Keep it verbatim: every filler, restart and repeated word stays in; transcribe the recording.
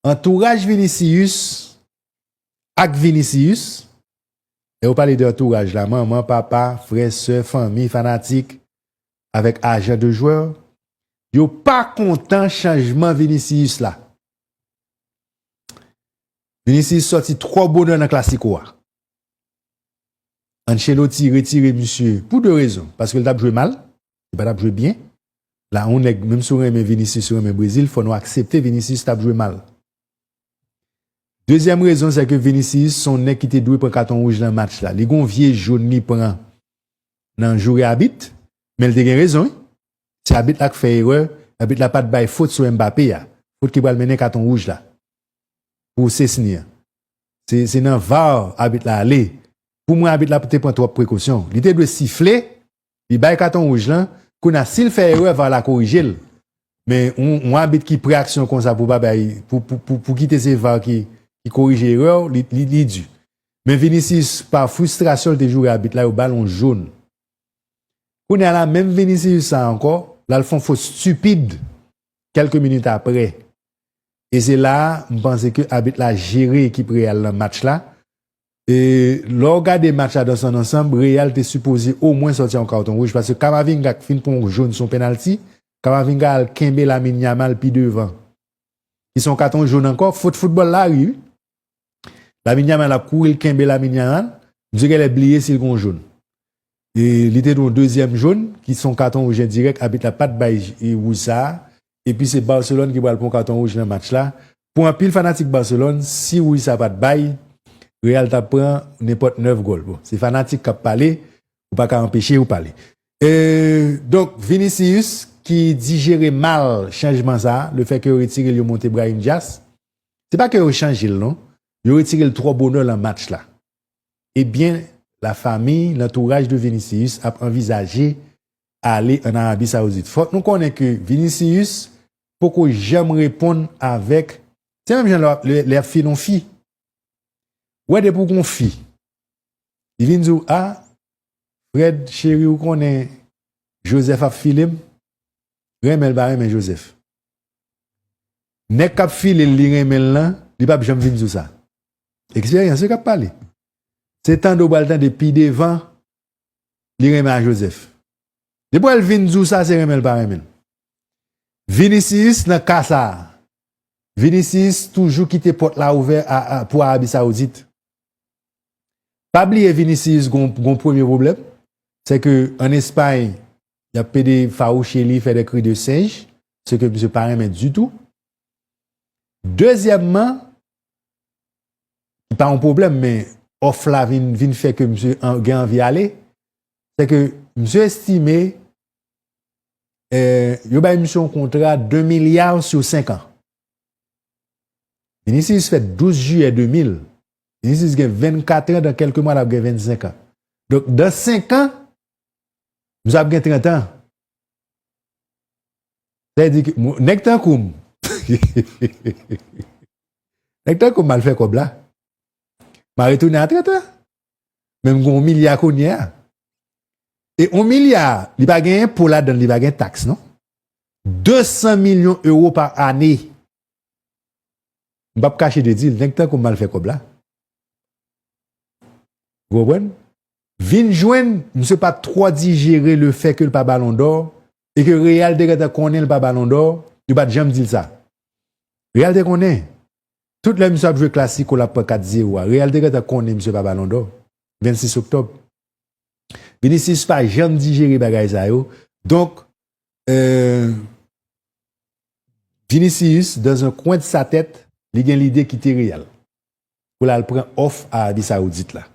Antouraj Vinicius ak Vinicius, e ou pale de antouraj la, manman, papa, frè, sè, fanmi, fanatik, avèk ajan de jwè, yo pa kontan chanjman Vinicius la. Vinicius sòti twò bonè nan Clasico a. Ancelotti retire misye pou de rezon. Paske l t ap jwe mal, li pa t ap jwe byen. La, yon nèg, menm si w renmen Vinicius, si w renmen Brezil, fò nou aksepte Vinicius t ap jwe mal. Dezyèm rezon, se ke Vinicius se yon nèg ki te dwe pran katon wouj nan match la. Li gon vye jòn li pran nan joure abit, men l te gen rezon, wi. Se abit la k fè erè, abit la pa t bay fot sou Mbappé a. Fot ki pral mennen katon wouj la. Pou Szczesny an. Se, se nan var abit la ale. Pou mwen, abit la te pran twòp prekosyon. Li te dwe sifle, li bay katon wouj lan. Kounye a, si l fè erè, var la korije l. Men yon, yon abit ki pre aksyon konsa pou pa bay, pou, pou, pou, pou kite se var ki, ki korije erè w, li, li, li di. Men Vinicius, pa fristrasyon, li te joure abit la, yo ba l yon jòn. Kounye a la, menm Vinicius sa ankò, l al fè yon fot stipid kèlke minit apre. E se la a, m panse ke abit la jere ekip Real nan match la. E lè w gade match la dans son ensemble, Real te sipoze omwen sòti yon katon wouj, paske Camavinga k fin pran yon jòn sou yon penalti, Camavinga al kenbe Lamine Yamal pi devan. Ki se yon katon jòn ankò, fot foutbòl la, wi. Lamine Yamal ap kouri, l kenbe Lamine Yamal, misye genlè bliye si l gon jòn. E li te dwe yon dezyèm jòn, ki se yon katon wouj endirèk, abit la pa t bay, e, wouj sa a. Epi se Barcelone ki pral pran katon wouj nan match la. Pou anpil fanatik Barcelone, si wouj sa pa t bay, Real t ap pran nenpòt nèf gòl. Bon, se fanatik k ap pale, ou pa ka anpeche yo pale. E, donk, Vinicius ki dijere mal chanjman sa a, le fè ke yo retire l, yo monte Brahim Diaz, se pa ke yo chanje l, non. Yo retire l twò bonè nan match la. Ebyen, lafanmi, lantouraj de Vinicius ap anvizaje ale ann Arabi Sawoudit. Fòk nou konnen ke Vinicius poko janm reponn avèk, se menm jan lè, lè, lè y ap file yon fi. Ou wè depi w gon fi, li vin di w, "A, Fred, cheri, ou konnen Joseph ap file m." Renmen l pa renmen Joseph. Nèg k ap file l, li renmen l lan, li p ap janm vin di w sa. Eksperyans wi k ap pale. Se tande w pral tande pi devan, li renmen a Joseph. Depi w wè l vin di w sa, se renmen l pa renmen l. Vinicius nan ka sa a. Vinicius toujou kite pòt la ouvè a, a, pou Arabi Sawoudit. Pa bliye Vinicius gon, gon premye pwoblèm. Se ke ann Espay, y ap pede fawouche li, fè de kri de senj, se ke misye pa renmen ditou. Dezyèmman, ki pa yon pwoblèm, men òf la vin, vin fè ke misye an, gen anvi ale, se ke misye estime, eh, yo bay misye yon kontra de milya sou senk an. Vinicius fèt douz jiyè de mil. Vinicius gen vennkat an, dan kèlke mwa l ap gen vennsenk an. Donk, dan senk an, misye ap gen trant an. Sa vle di ke, mo-, nèg tankou m. Nèg tankou m, m al fè kòb la. M a retounen a trant an. Men m gen yon milya kounye a. E yon milya, li pa gen enpo ladan l, li pa gen taks, non. De san milyon ewo pa ane. M p ap kache de di l, nèg tankou m mal fè kòb la. Ou konprann? Vin jwenn, misye pa t twò dijere le fè ke l pa Balon dò, e ke Real te gentan konnen l pa Balon dò, yo pa t janm di l sa. Real te konnen. Tout lè misye ap jwe Clasico, l ap pran kat zewo a. Real te gentan konnen misye pa Balon dò. Vennsis oktòb. Vinicius pa janm dijere bagay sa yo. Donk, euh, Vinicius, dans un coin de sa tête, li gen lide kite Real. Pou l al pran òf Arabi Sawoudit la.